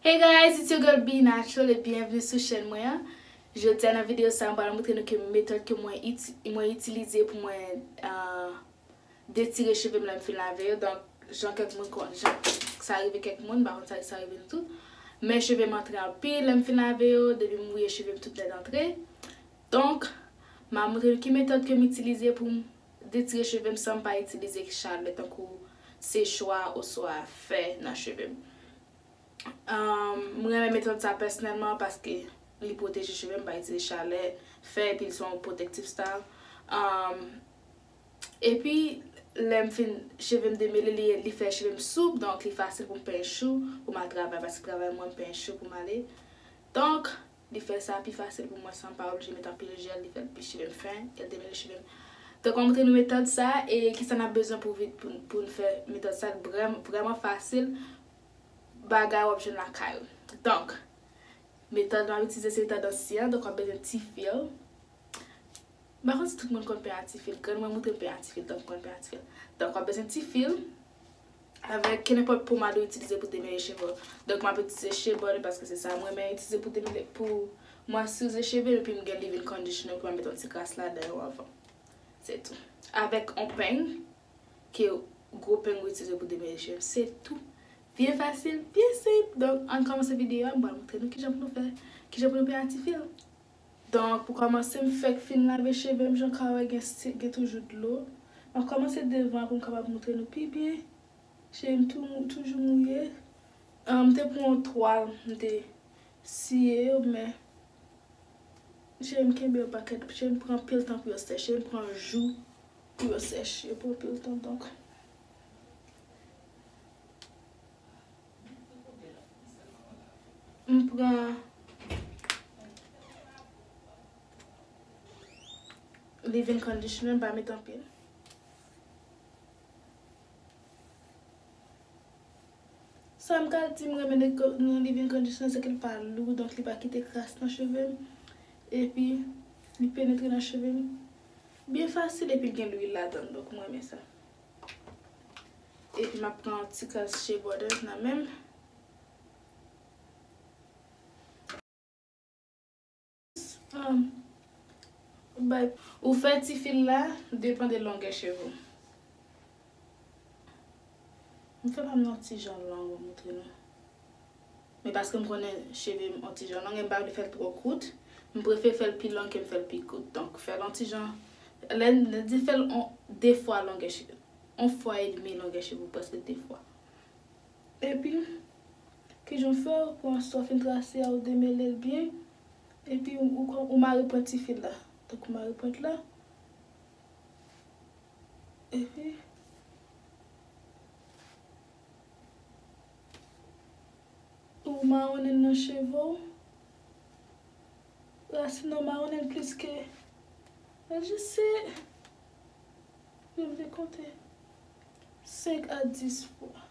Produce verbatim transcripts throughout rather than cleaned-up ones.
Hey guys, it's your girl B Natural e byenvni sou chèn mwen an. Jodi a nan videyo sa, mwen pral montre nou ke metòd ke mwen iti- mwen itilize pou mwen ah, detire cheve m lè m fin lave yo. Donk, jan kèk moun kon- jan sa rive kèk moun, m pa konn sa sa rive nou tout. Men cheve m antre anpil lè m fin lave yo, depi m mouye cheve m tout nèt antre. Donk, m a montre nou ki metòd ke m itilize pou m detire cheve m san m pa itilize chalè tankou sechwa oswa fè nan cheve m. Um, mwen renmen metòd sa pèsonèlman paske li pwoteje cheve m, m pa itilize chalè, fè, epi li se yon protective style. Um, epi, lè m fin, cheve m demele, li, li fè cheve m soup, donk li fasil pou m penyen chou, pou m al travay, paske travay mwen m penyen chou pou m ale. Donk, li fè sa pi fasil pou mwen san m pa oblije met anpil jèl, li fè l pi cheve m fen, e l demele cheve m. Donk, mwen montre nou metòd sa, e kisa n ap bezwen pou, pou, pou n fè metòd sa, l vrèm- vrèman fasil. Bagay w ap jwenn lakay ou. Donk, metòd m ap itilize se metòd ansyen an, donk w ap bezwen ti fil. M pa konn si tout moun konn penyen a ti fil, grann mwen montre m penyen a ti fil, donk m konn penyen a ti fil. Donk w ap bezwen ti fil, avèk kenenpòt pomad ou itilize pou demele cheve w. Donk m ap itilize Shea Butter paske se sa mwen renmen itilize pou demele, pou moisturize cheve m, epi m gen leave-in conditioner ke m ap met yon ti kras ladan yo anvan. Se tou. Avèk yon peng, ke gwo peng ou itilize pou demele cheve. Se tou. Byen fasil, byen senp. Donk, ann kòmanse videyo a, m pral montre nou kijan pou nou fè, kijan pou nou penyen a ti fil. Donk, pou kòmanse, m fèk fin lave cheve m, jan w ka wè, gen, gen toujou dlo. M ap kòmanse devan pou m kapab montre nou pi byen. Cheve m tou- toujou mouye. Ah, m te pran yon twal, m te siye yo, men cheve m kenbe yo pakèt. Cheve m pran anpil tan pou yo sèche, cheve m pran jou pou yo sèche, pou anpil tan. Donk, m pran leave-in conditioner, m pa met anpil. Sa m ka di m renmen nan leave-in conditioner, se ke l pa lou, donk li pa kite kras nan cheve m. Epi, li penetre nan cheve m byen fasil, epi l gen lwil ladan l, donk mwen renmen sa. Epi m ap pran yon ti kras Shea Butter nan men m. Um, bay, ou fè ti fil la, depann de longè cheve w. M fè pa m nan ti jan long, mwen montre nou. Men paske m konnen cheve m on ti jan long, e m pa vle fè l twò kout, m prefere fè l pi long ke m fè l pi kout. Donk, fè l on ti jan, lè n di fè l on, de fwa longè cheve, on fwa edmi longè cheve w, prèske de fwa. Epi, kijan w fè, ou pran sa w fin trase a, ou demele l byen. Epi, ou, ou, ou mare pwent ti fil la. Donk, ou mare pwent la. Epi, ou mawonnen l nan cheve w. Rasin nan mawonnen l plis ke, jis se, jan m te konte, senk a dis fwa.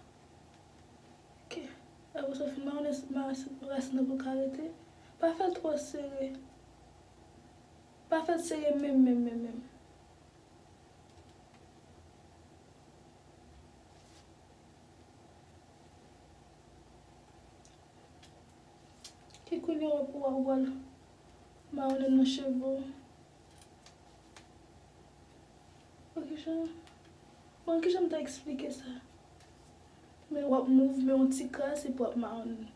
Ok. Apre sa, w fin mawonnen rasin nan pou l ka rete. Pa fè l twò sere. Pa fè l sere menm, menm, menm, menm. Ki koulè w ap, w ap, w ap mawonnen nan cheve w? Bon, kijan, bon, kijan m ta eksplike sa? Men w ap mouv men yon ti kras epi w ap mawonnen.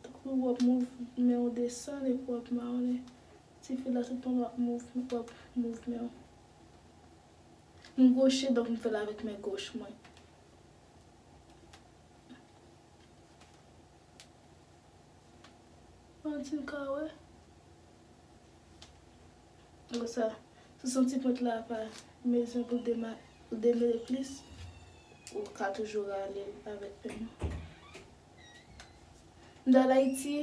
Tankou w ap mouv men w desann epi w ap mawonnen. Ti fil la tout tan w ap mouv, w ap mouv men w. M gwoche, donk m fè l avèk men gòch mwen. Ann di n ka wè. Konsa, si w santi pwent la pa bezwen pou l dema- pou l demele plis, ou ka toujou rale l avèk peny. M t al Ayiti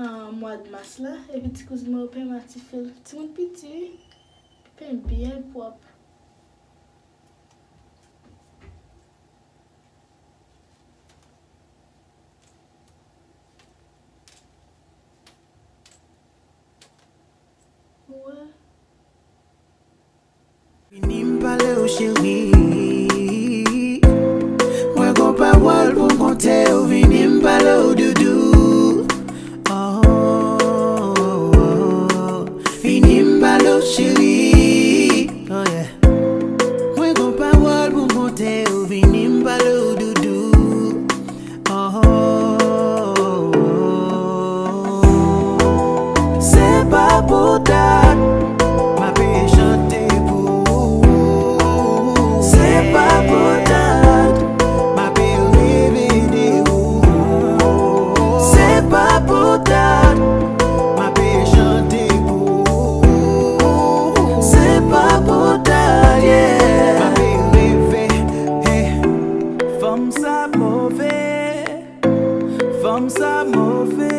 an mwa mas la, epi ti kouzin mwen yo peny m a ti fil. Timoun piti, wi. Peny byen pwòp. Ou wè? Vini m pale w cheri. Mwen gon pawòl pou m konte w. Vini m pale Oh, doudou. Oh, oh, oh. Vini m pale w, cheri. Oh, yeah. Mwen gon pawòl pou m konte w, vini m pale w, doudou. Oh, oh, oh, oh. Se pa pou tèt m ape chante pou ou. Se pa pou tèt m ape reve de ou. Se pa pou tèt m ape chante pou ou. Se pa pou tèt, yeah. M ape reve, hey. Fanm sa move. Fanm sa move,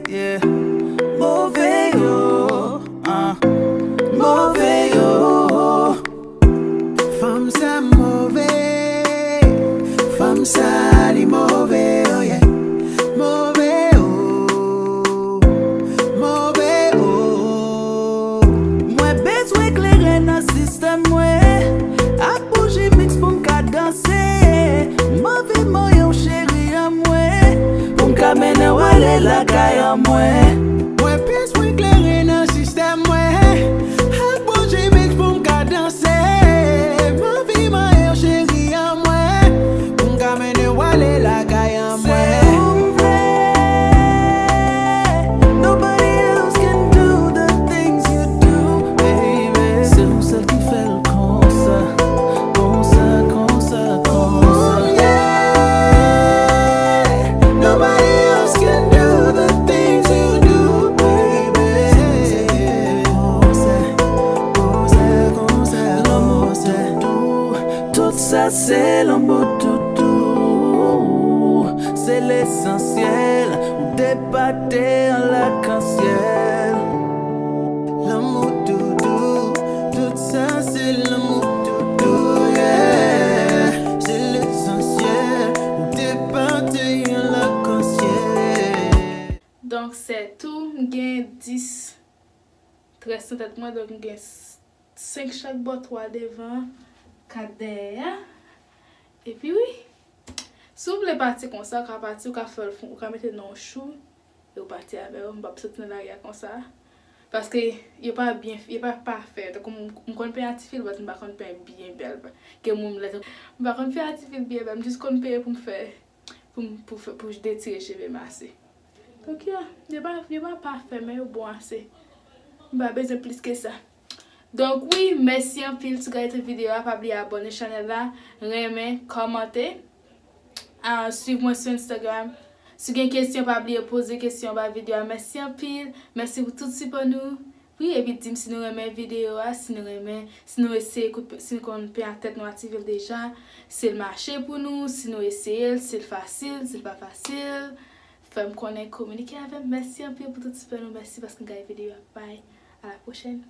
yeah. Move yo, ah. Move yo. Fanm sa move. Fanm sa li move, oh yeah. Move yo. Move yo. Mwen bezwen klere nan sistèm mwen. Ak bouji miks pou m ka danse. Move moyen w cheri an mwen. Pou m ka mennen w ale lakay an mwen. Mwen bezwen klere nan sistèm mwen. Ak bouji miks pou m ka danse. Move moyen w cheri an mwen. Pou m ka mennen w ale lakay an mwen. Se ou m vle. Nobody else can do the things you do, baby. Se ou sèl ki fè l konsa, konsa, konsa, konsa. Oh, yeah. Nobody else can do the things you do, baby. Se ou sèl ki fè l konsa, konsa, konsa, konsa. Tout sa se lanmou, doudou. Se lesansyèl, ou depate an lakansyèl. Lanmou, doudou, tout sa se lanmou, doudou, yeah. Se lesansyèl, ou depate an lakansyèl. Donk, se tou, m gen dis très nan tèt mwen, donk m gen s-, senk chak bò, twa devan, kat dèyè a. Epi wi, si w vle pati konsa, w ka pati, w ka fè l fon, w ka mete nan yon chou, e w pati avè yo, m p ap soti nan lari a konsa. Paske yo pa byen, yo pa pafè. Tankou m, m konn penyen a ti fi l, but m pa konn penyen byen bèl. Ke moun lè, m pa konn penyen a ti fi l byen bèl, m jis konn penyen pou m fè, pou m, pou fè, pou detire cheve m ase. Donk, yeah, yo pa, yo pa pafè, men yo bon ase. M pa bezwen plis ke sa. Donk, wi, mèsi anpil si w gade tout videyo a. Pa bliye abòne chanèl la, renmen, kòmante, ah, swiv mwen sou Instagram. Si w gen kesyon, pa bliye poze kesyon anba videyo a. Mèsi anpil. Mèsi pou tout sipò nou. Wi, epi di m si nou renmen videyo a, si nou renmen, si nou eseye koupe, si nou konn penyen tèt nou a ti fi l deja, si l mache pou nou, si nou eseye l, si l fasil, si l pa fasil. Fè m konnen, kominike avè m. Mèsi anpil pou tout sipò nou. Mèsi paske n gade videyo a. Bye. À la prochaine.